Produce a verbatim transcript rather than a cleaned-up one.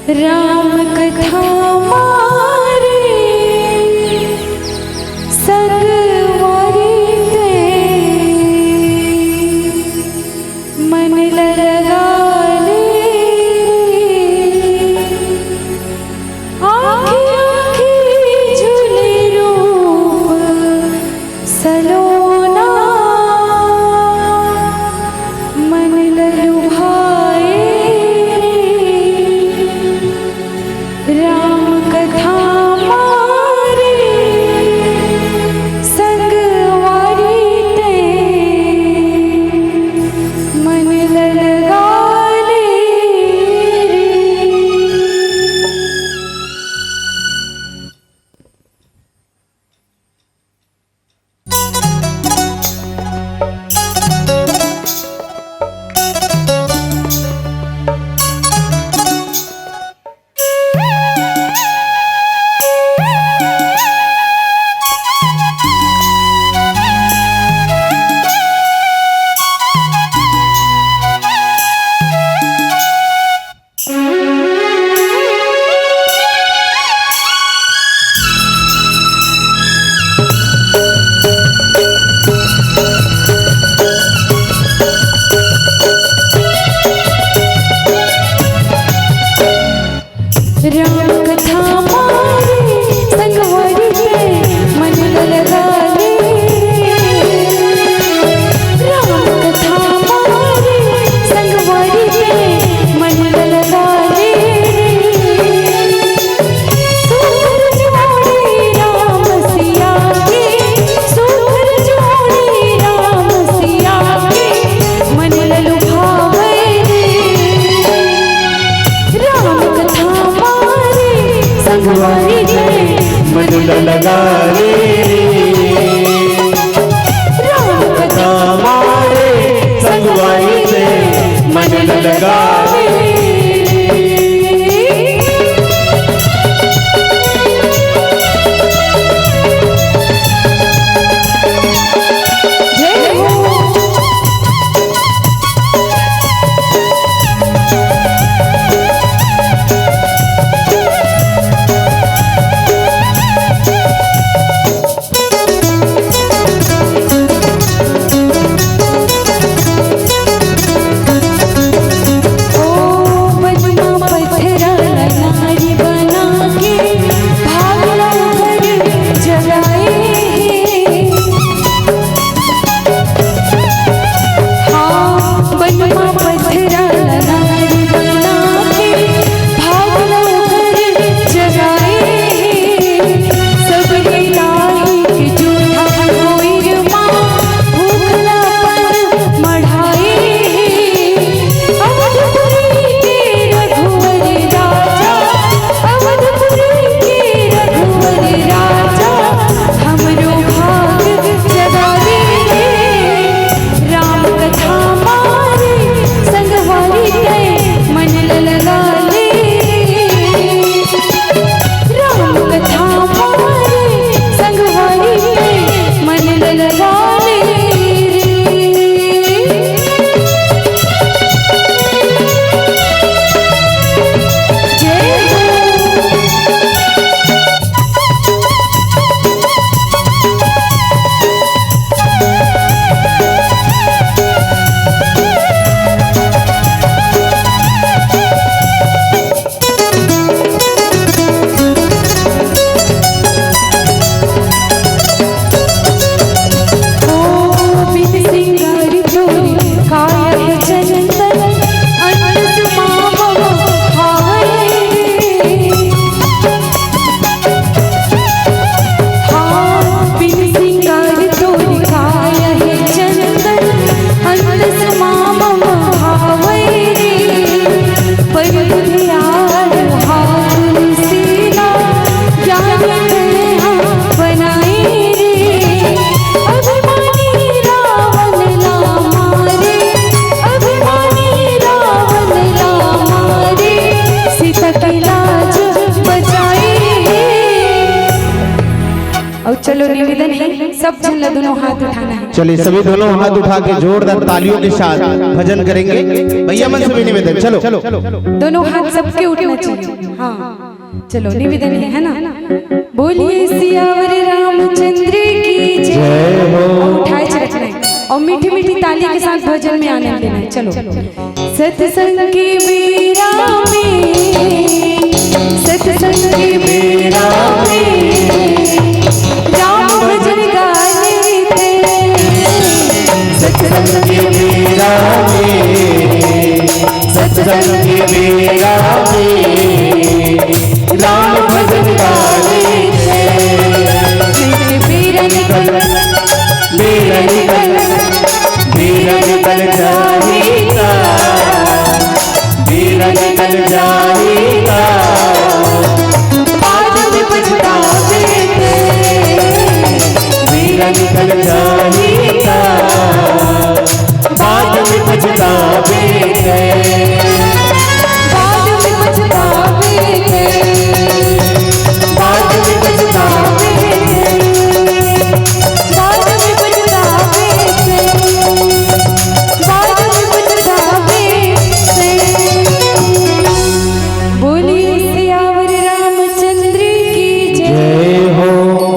राम कथा मारे संगवारी ते, मन ल लगा ले रे। आँखी आँखी झूले रूप सलोना, मन ल लुभाए रे। राम कथा मारे संगवारी ते, मन ल लगा ले रे। राम कथा मारे संगवारी ते, मन ल लगा ले। राम कथा मारे संगवारी ते, मन ल लगा ले। सुंदर जोड़ी राम सिया के, सुंदर जोड़ी राम सिया के, मन ल लुभावे रे। राम कथा मारे संगवारी ते, मन ल लगा ले रे। राम कथा मारे संगवारी ते, मन ल लगा ले रे। जय हो। ओ बनमा पथरा ल नारी बना के, भागला घर जगाए हे। हाँ, बनमा पथरा ल नारी बना के, भागला घर जगाए हे। सबरी दाई के जूठा कोइर मा, भूखलापन मढ़ाए हे। अवधपुरी के रघुवर राजा, अवधपुरी के रघुवर राजा, हमरो भाग जगा दे रे। राम कथा मारे संगवारी ते, मन ल लगा ले। राम कथा मारे संगवारी ते, मन ल लगा ले रे। जय हो। ओ बिन सिंगार तोर काया हे चंदन, अंत सुमावो हाय रे। हाँ, बिन सिंगार तोर काया हे चंदन, अंत सुमावो हाय रे। पर बुधियार हा तुलसीदास, ज्ञानी कन्हा बनाए रे। अभिमानी रावण ला मारे, अभिमानी रावण ला मारे, सीता के लाज बचाए। अउ चलो निवेदन हे, सब झन ला दोनों हाथ उठाना है। चलिए, सभी दोनों हाथ उठा के जोरदार तालियों के साथ भजन करेंगे। भैया मन से भी निवेदन, चलो। दोनों हाथ सबके उठना चाहिए। हाँ, चलो, निवेदन है, है ना? बोलिए सियावर रामचंद्र की जय। जय हो। और उठाए च रखना है और मीठी मीठी ताली के साथ भजन में आनंद लेना है। चलो। सत्संग के बेरा में, सत्संग के बेरा में राम भजन गा लेते। सत्संग के बेरा में, सत्संग के बेरा में राम भजन गा लेते। बेरा निकल, बेरा निकल, बेरा निकल जाएगा, बेरा निकल जाएगा, बाद में पछतावे थे। बेरा निकल जाएगा, बाद में पछतावे थे।